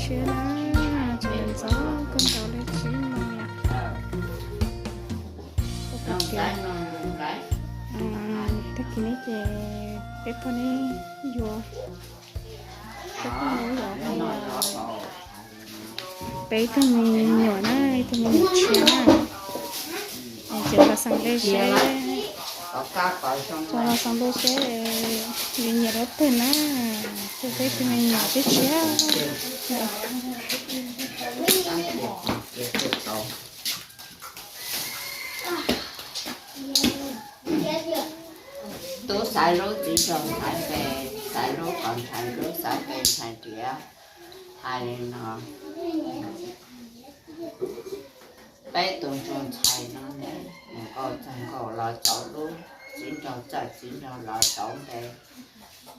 Tiag na, tseem ntxov kawg nkaus li tsis mus. Tag kis no ces peb poj niam yuav, peb poj niam yuav, peb ib tug me nyuam na, ib tug me nyuam tshiab na. Ces los xav npe seb, los xav npe seb yuav nyiam dab twg na, ces peb ib tug me nyuam tshiab tshiab. Tub xaiv lub, txiv nraug xaiv npe, xaiv lub kom ntshai lub, xaiv npe ntshai riam. Hais li no, peb tus ntsuag ntxhais no ne, mus nkauj txog nkauj los tau lub, txiv nraug txawj txiv nraug los tau npe.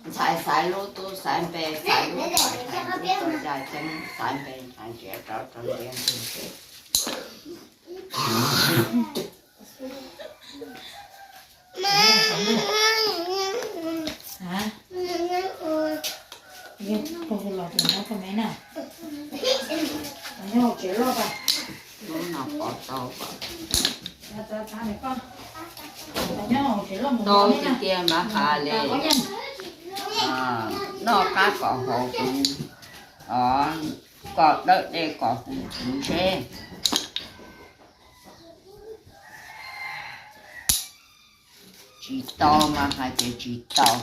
Ntxhais xaiv lub, tub xaiv npe, xaiv lub kom ntshai lub, tau yaj ceeb xaiv npe ntshai riam rov rau ntiav ntug ntsej. Lub no pov tau, tau tiag tiag mas hais li, noj qab kom haus kuv, koj dawb dej kom kuv txwv seb. Tsis tau mas hais tias tsis tau,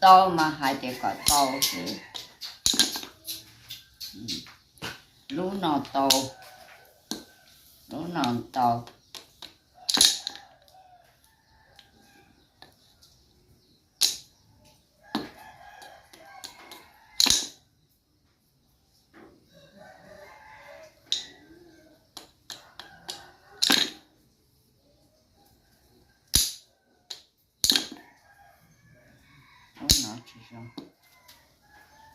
tau mas hais tias kom tau xwb. Lub no tau, lub no tau. Lub no tsis zoo,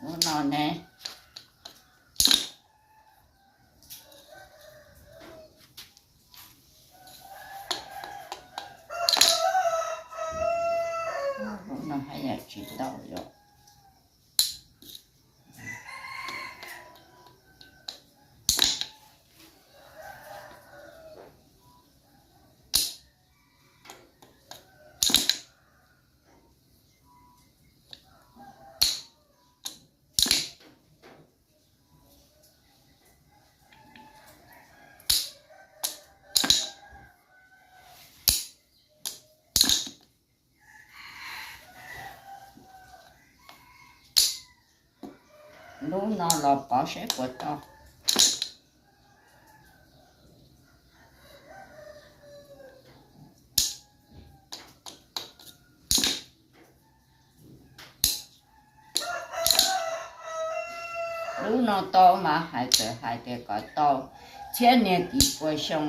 lub no ne. Lub no haj yam tsis tau yom. Lub no los pov seb puas tau. Lub no tau mas hais txawm hais tias kom tau txhiab niag kis pua xyoo,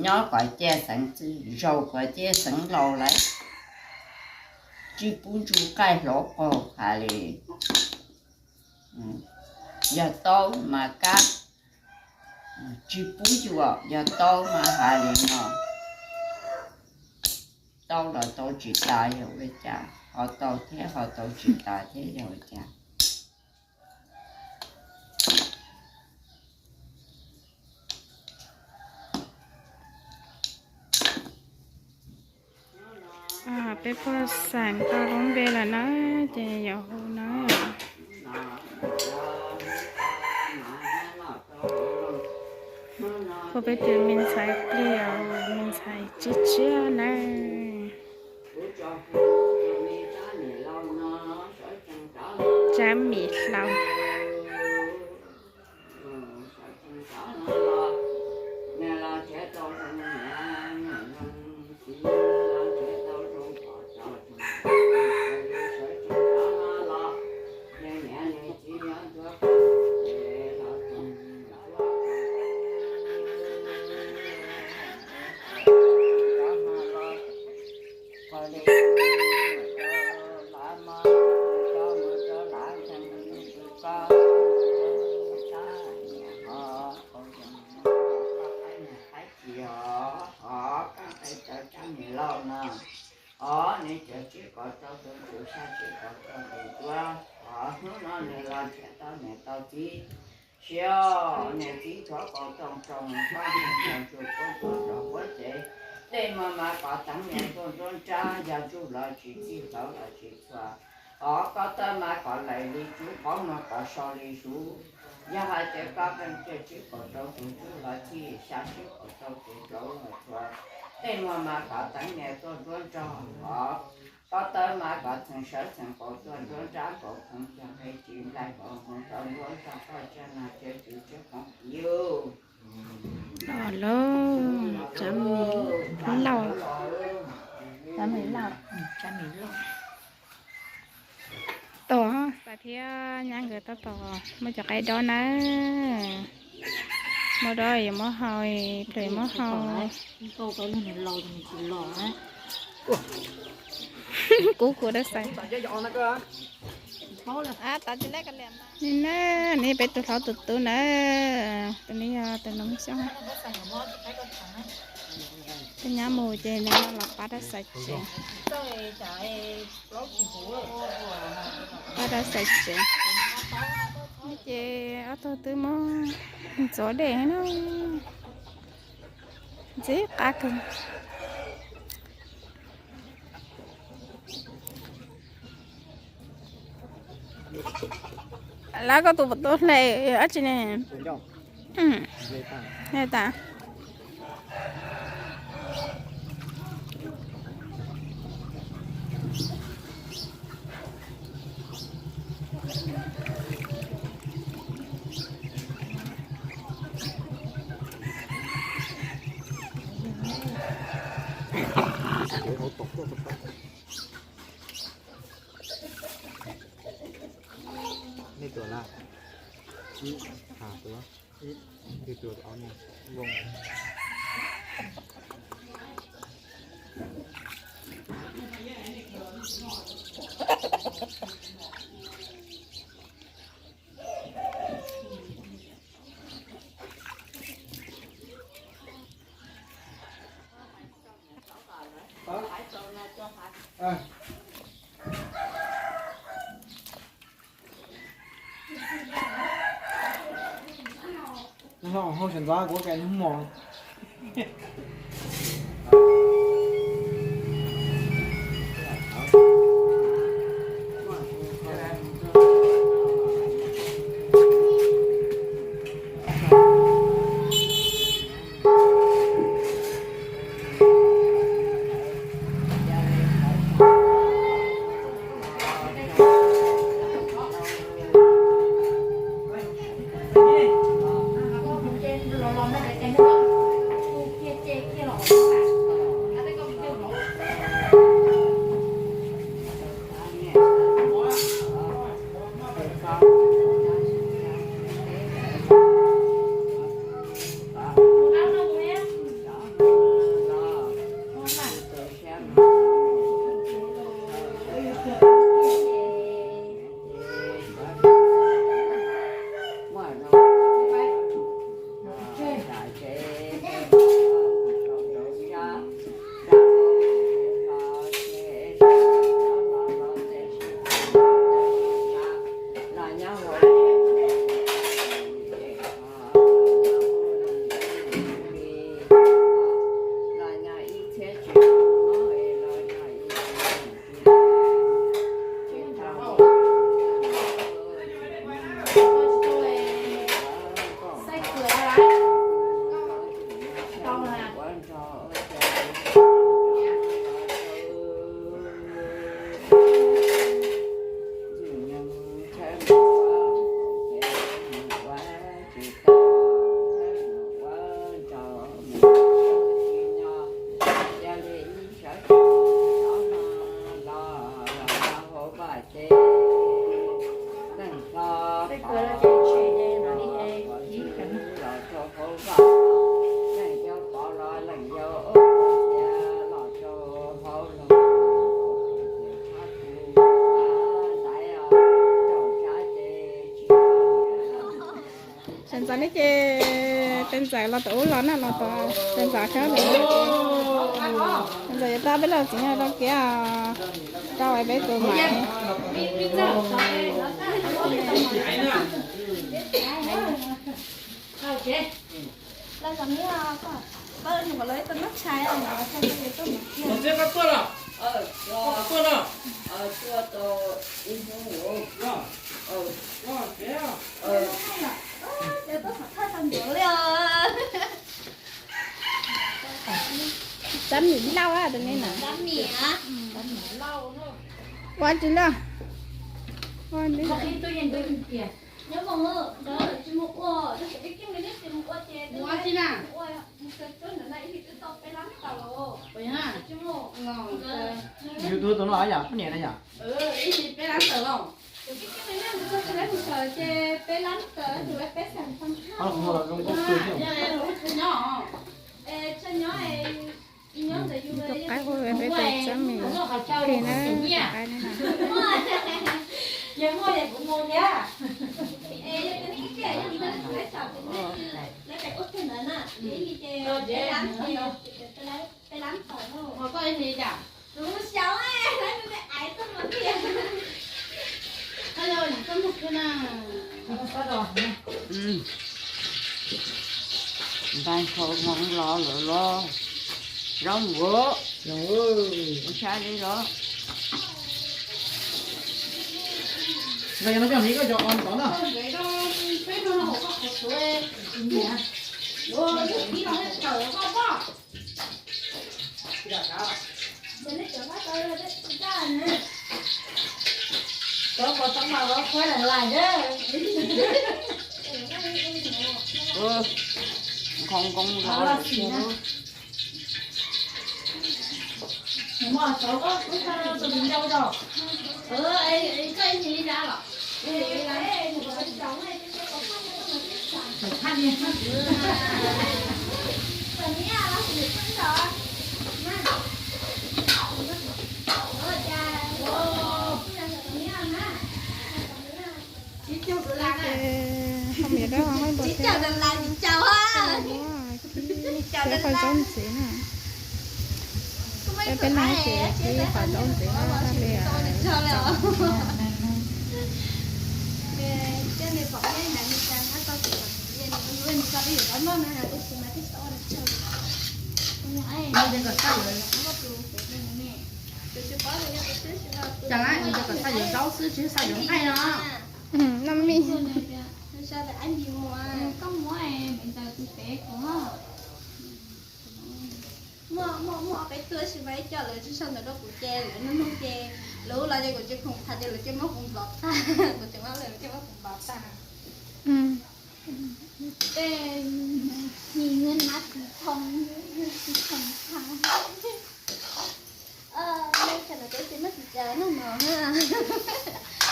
nyob kom ciaj xeev txwj, zaum kom ciaj xeev laus lawm, tsis pub ntsuj qaij hluav qaug hais li. Yog tau mas kab, tsis pub yuam, yog tau mas hais li no. Tau los tau tsis tas yog ua cas, ho tau thiab ho tau tsis tas thiab yog ua cas. Peb puag xeem tau lub npe lawm na, ces yuav hu na. Hu peb tus me ntxhais plig, me ntxhais tshiab tshiab na. Tsab Mim Hlau. Os, neb cov tsib qov rau tus tswv, xya tsib qov rau tus duab. Os, hnub no Los nrhiav tau niam tau txiv, siab niam txiv thuav kaus tooj roos, txhob ntxuag tsuag quab ntuas rau huab cev. Dej muag mas kov teev nias tuaj nruab nrab, yog ntsuj los tsis txhij, hlauv los tsis txhua. Qhov koj tawb mas kov laim li tsub, qhov muag kov so li zuv. Yog hais tias koj qeej cia tsib kaum rau tus ntsuj los txhij, xya tsib kaum rau tus rauv los txhua. Dej muag mas kov teev nias tuaj nruab nrab, qhov koj tawb mas kov txheem sawv txheem qaus tuaj nruab nrab, nkaus khoov cog nqe tsis nplaig, nkaus khoov tau nruab nrab, koj tsiaj nag tsiaj tswv tsiaj qoob yug. Los lauj, tsav me lauj, tsav me lauj, tsav me lauj. Tos, Paj thiab nyab nkawd tab tom muab cov qaib dob na. Muab dob yuav muab hau, ib pliag yuav muab hau. Kuv kuv dab xais. Nim na, nws peb tus hlob tus tub na, tus no yog tus Noov Xyooj. Tus nyab mus ces nws los pab dab xais tsev. Pab dab xais tsev. Ces ob tug twb muab ntxuav dej na, ntxim qab kawg. Lawv koj tus pom tus hle dab tsi ne? Hle tas. Nej tus na? Ib, ha tus, ib tus ob ne. Hau sawv ntxov kuv kais hnub mos. Sawv ntxov ne ces tes ntxawm los tom ub los na, los tom tes ntxawm sab tes ntxawm yuav tab peb los txiv rau kiab rau peb tus mam. Tab mim lauj tus ne na. Ua tsis lauj. YouTube tus no yom, poj niam na yom. Tus qaib hu peb tus Xab Mis Kis na, tus qaib na. Ntais hlau hmoov los lawm los, zoo vim ua tshaj li los. Ntais no coj hniv koj cov qos tod na. Nqhoo nqoo los lawm tiag lauj. Ces không biết đó không có. Tsis caum dollar, tsis caum ha. Tsis caum dollar. Qhov zaub ntxiv na. Peb peb na ces qhov zaub ntxiv na li. Ces nws cov kom xav yuav zaub xwb tsis xav yuav nqaij no. Noj mij. Koj muab ntawd tus pem kuv. Muaj, muaj, muaj ob peb tug tab sis mas ib co lawv tsis sau ntawv rau kuv ces lawv nug nug ces lawv ua los ces kuv tsis khoom tham ces lawv cia muab kuv block tag, kuv tseem muab lawv cia muab kuv block tag. Tej nim nab tsis thoo, tsis khoom tham. Ua cas lawv twb tsis muaj tsis cas noj mov na.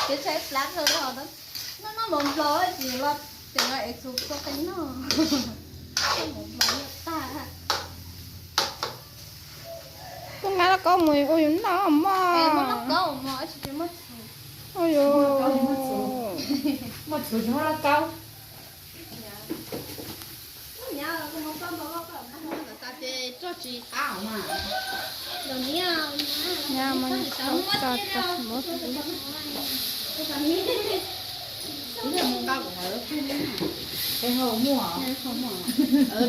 Ces tshaib plab rau hov no, noj noj mov nplog tsis los, ces los es tus kua qe noj mov nplog tag. Koj nqa lauj kaub mus ua yus noj mog. Ua yus. Muaj txhuv tsis muaj lauj kaub. Tsis hau muaj,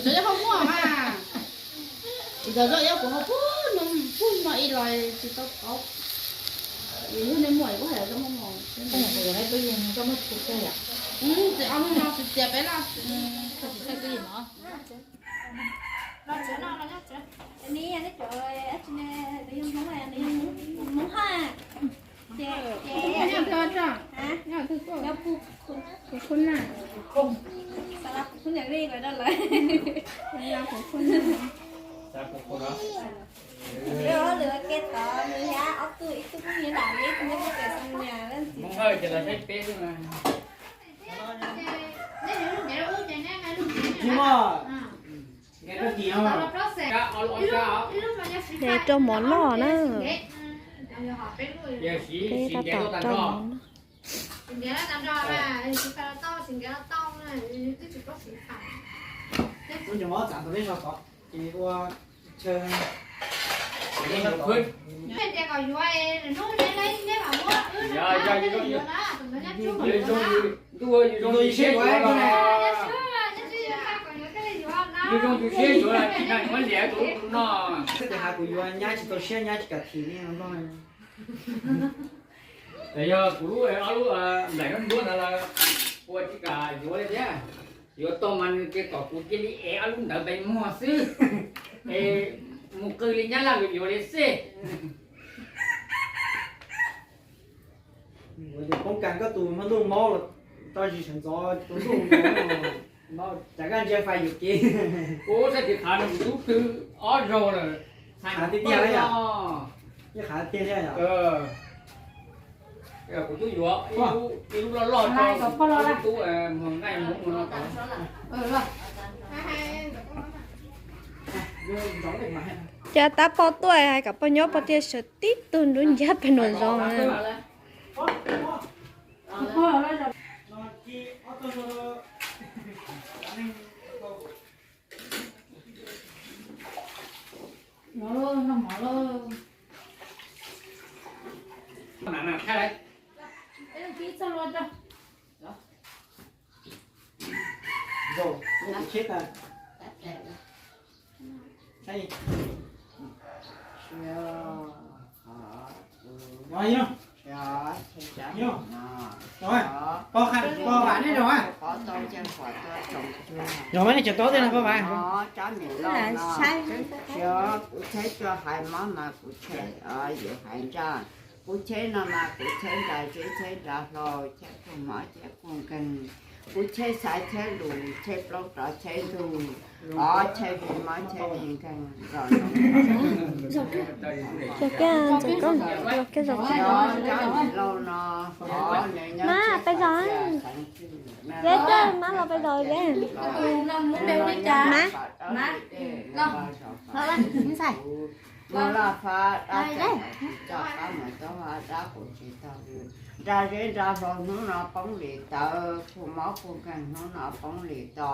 tsis hau muaj mas. Ib zaug zaub ib kuv ho pub no, pub no ib los tsis tau paub. Yog nej muaj kuv hais zoo muaj. Koj muab txhuv kawg yom? Txiv ob hnub no txiv txiav peb loj. Los tsev no los nyob tsev. Ni neb cov, nws yog Hmoob, nws yog Hmoob ha. Ces, ces, nyob twg tso? Nyob twg tuaj? Nyob Phu Khun. Phu Khun na. Xav Phu Khun niam li lawv da lawm. Xav Phu Khun na. Lwm ke tod nws yog ob tug, ib tug phooj ywg nram li, ib tug nyob pem Xeem Nyas lawm ntxiv. Ces rau mov noj na. Peb tab tom rau mov noj. Yog, yog, yus zoo, yus zoo, yus zoo, yus zoo, yus zoo, yus zoo, yus siab yuav los, yus zoo yus siab yuav los tsis nqa muab liam tus ub tus no. Xwb tes has kuv yuav nyab tsis tau siab, nyab tsis kam thim li no. Yog kuv lub, ob lub nplaim nruab nruab ntawd los ua tsis kam yuav li thiab. Yuav tau mas nws cia kom kuv cia li ev ob lub ntawd pes muag xwb, es mus qw li nyab laj lus yuav li xwb. Poob kas koj tus hmab ntuj maub los tso zis sawv ntxov tus ntuj, cas koj ntsia fais yuam kev. Ub, saib tiv qhav no kuv tub twb ob zaug lawm. Qhav tiag tiag, yeej qhav tiag tiag yom. Kuv twb yuav ib lub loj loj rau kuv tub muag nqaij muag muag no tod. Cas tab poj tuaj hais kom poj nyob poj thiaj sawv tib tug nruab ncaj pem nraum zoov na. Yog, mas nej tseem tau tiag no poj Vam. Kuv cheb coj hais mob mas kuv cheb yus hais ntsaj, kuv cheb no mas kuv cheb nra zeb cheb nra hlau cheb kua mob cheb kua nkeeg, kuv cheb xaiv cheb lus cheb plaub rov cheb ntug, o cheb vij mob cheb vij nkeeg. Zog kiag, zog kiag, zog kiag. Lauj no, o nws nyob Mas peb zog, zeb twb mas los peb zog zeb. Mas, Mus laj fab dab tsi tsis txog qab mus txog dab kuv tsis tau lw. Nra zeb nra hlau hnub no poob li tawv, kua mob kua nkeeg hnub no poob li to.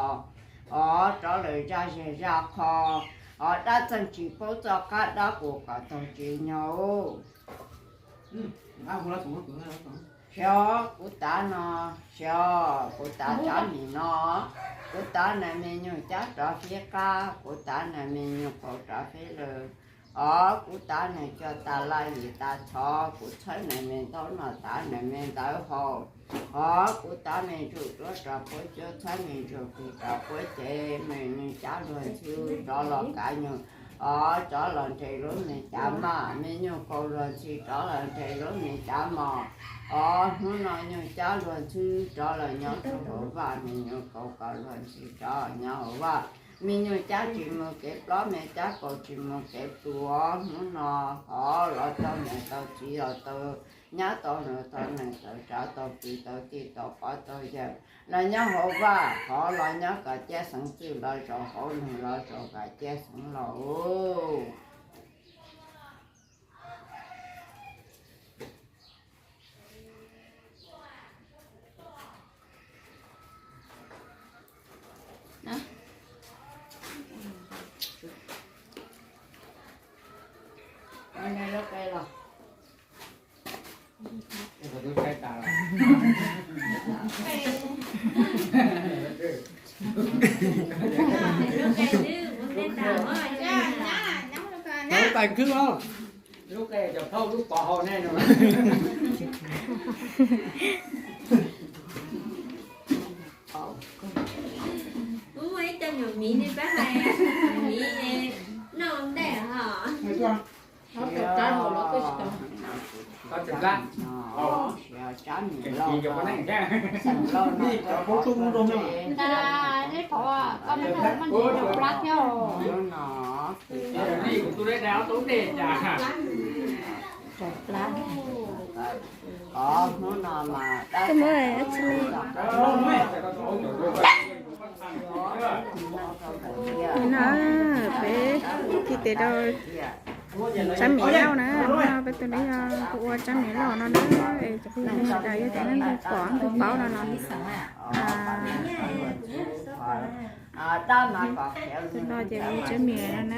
O rov lawm zaj zeg zaj qho, o dab txeeg tsis paub txoj qab dab kuv kom tau tsis nyog. Xyov kuv tav no, xyov kuv tav tsab mis no, kuv tav nws me nyuag cab rov fib qab, kuv tav nws me nyuag kaus rov fib lw. O kuv tav nws cog tas laj yim tas txhov, kuv txhawb nws me ntaub no tav nws me ntawv haus. O kuv tav me ntsuj duab rov puab cuab, txhawb me ntsuj plig rov puab cev, me nyuag cab luag ntxhwb rov los kav nyuag. O rov los nres lub me cav maj, me nyuag kaus luag ntxhi rov los nres lub me cav mos. O hnub no nyuag cab luag ntxhwb rov los nyob rau hauv vaj, me nyuag kaus kaus luag ntxhi rov los nyob hauv vaj. Me nyuag cab tsis mus kev plob, me cab kaus tsis mus kev plhuav, hnub no ho los tau niam tau txiv los tau nyab tau nus tau nees tau tsav tau pw tau tij tau pov tau yawm los nyob hauv vaj, ho los nyob kom ciaj xeev txwj los zaum hauv nws los zaum kom ciaj xeev los. Lub tais khwb os. Lub qe cov phauj lub pov haum nej no. Kuv muaj ib co nyuam miv ne peb hais, miv noj ntej ho. Hnub no mas dab tsi no peb khi tes rau tsab miv lauj na, hnub no peb tus no yog kuv ua tsab miv lauj no na, es cov phooj ywg sawv daws yog tias leej twg pom leej twg paub no los no ces ua tsab miv no na.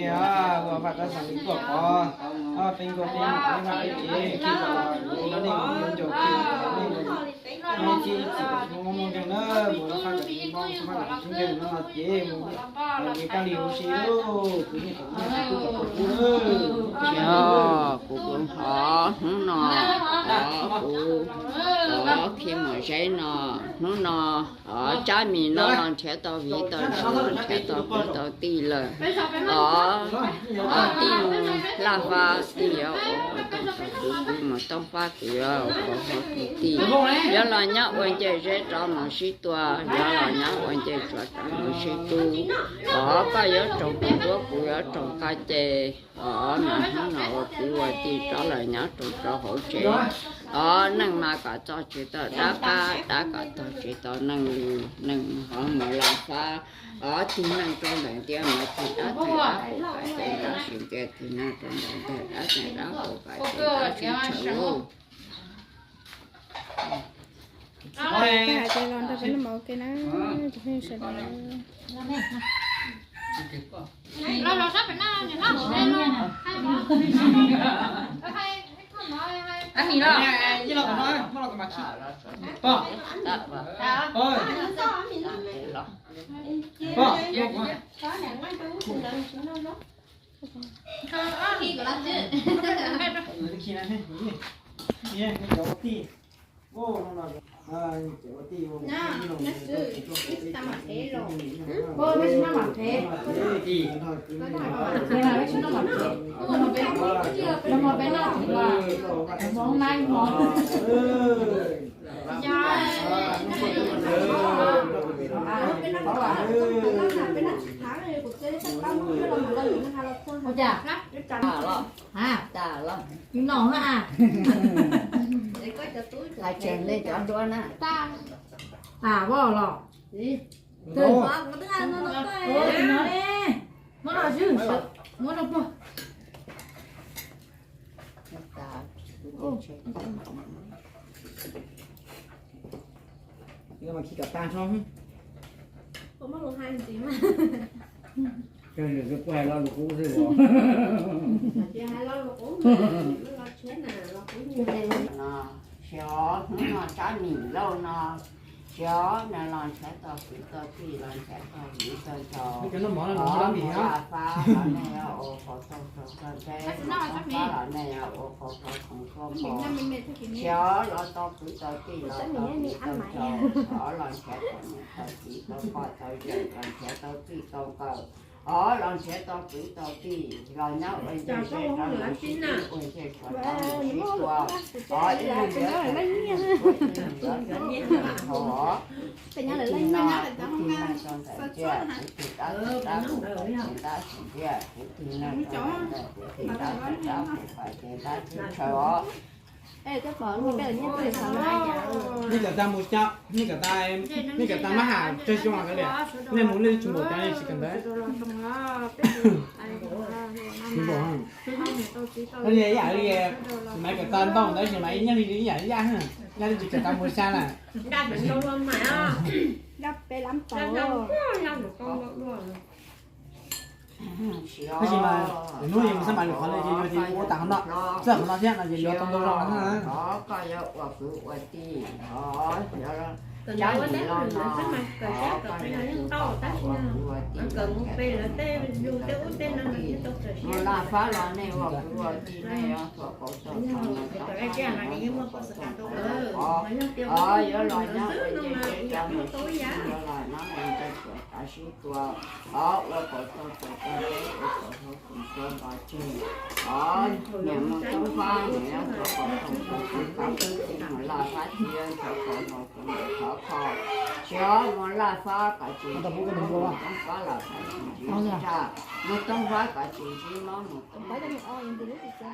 nej, ua faj tab xav li tuaj qhov, peb nkuaj peb noj peb vaj peb tsev, khi los nej mus ncaus khi los nej mus, nej txhij txhim mus muaj nkeeg na, mus faj kom tsis mob, faj kom tsis nkeeg no ces mus, ces kab li ua si lauj, kuv niaj tau niaj tau kuv kom kuv kuv. Yog kuv kuv hov hnub no, hov kuv, hov khi mus zeb no, hnub no, hov tsab mis no los nrhiav tau viv tau ntsws, nrhiav tau kwv tau tij lawm. Hov, hov tij mus laj fab tij yuav ua kuv tooj fab kuv, kuv mus tooj fab kuv yuav ua kuv hauv kuv tij, yuav los nyob ua ncej zeb rov mus sib tua, yuav los nyob ua ncej tsua rov mus sib tub. Hov koj yuav roos kuv duab kuv yuav roos koj ces, hov mas hnub no ua kwv ua tij rov los nyob rau rau hauv tsev. Hov neej mas kom txog tsis tau dab qab, dab kom txog tsis tau neej li, neej hov mus laj fab. Hov tig neej rau ntawm ntiaj mas tig dab tig dab qus, kom tig dab sim ntiaj, tig neej rau ntawm ntiaj dab tig dab qus, kom tig dab sim tshawv lauj. Hais tias los nrog peb noj mov ua ke na, cov phooj ywg sawv daws. Ua cas? Hais tseem li cov nruab na. Tas voj los. Muab los ywg, muab rau puag. Khi kom tag no. Nws kuj hais lo lus qub xwb os. No, xyov hnub no tsab nim lauj no, xyov nws los nrhiav tau kwv tau tij, los nrhiav tau viv tau ncaus. Ua laj fab los nej yuav ua qhov rooj tog tog ntej, ua laj fab los nej yuav ua qhov rooj koom koj pom. Xyov los tau kwv tau tij, los tau viv tau ncaus, xyov los nrhiav tau niam tau txiv tau poj tau yawm, los nrhiav tau txij tau nkawm, xyov los nrhiav tau kwv tau tij, los nyob ua ncej zeb rau mus sib hlub, ua ncej suav rau mus sib tua, xyov ib leeg yuav tau ib leeg yuav tau ib leeg tau os. Kuv tig no kuv tig neeg rau ntawm nciaj, kuv tig tab txim tab kuv pais ces ntab txim nciaj, kuv tig neeg rau ntawm ntawm kuv tig tab txim tab kuv pais ces ntab txim tshaw os. Nej cov tag mus xyab, nej cov tag, nej cov tag mab ham tsawg xyoo li, nej mus nej tsis npaum cov nej tsis kawm ntawv. Tsis npaum, ib yam li Maiv cov tag ntau ntawd, tsis Maiv ib nyuag li ib yam li Yaj, Yaj twb tsis cov tag mus xyab na. Tab sis mas lwm hnub yus xab mas lwm qhov li ces yus tias ua tas qhov no, txawj qhov no thiab no ces yuav tau ntau zog na. Koj yuav ua kwv ua tij, cab nim los no, koj yuav ua kwv ua tij, mus laj fab los nej ua kwv ua tij, nej yuav tau kom tau, yuav los nyob ua ncej zeb rau mus sib hlub, yuav los nyob ua ncej suav rau sib tua, ua kom tau txais tau teb, ua kom tau txais tau nto tseg. Niam mus toob fab, niam yuav tau kom tau txais tau teb, mus laj fab txiv yuav tau kom tau txais tau khov kho. Xyov mus laj fab kom tsis ntsib mob, mus toob fab los kom tsis ntsib tsaj, mus toob fab kom tsis ntsib mob, mus toob fab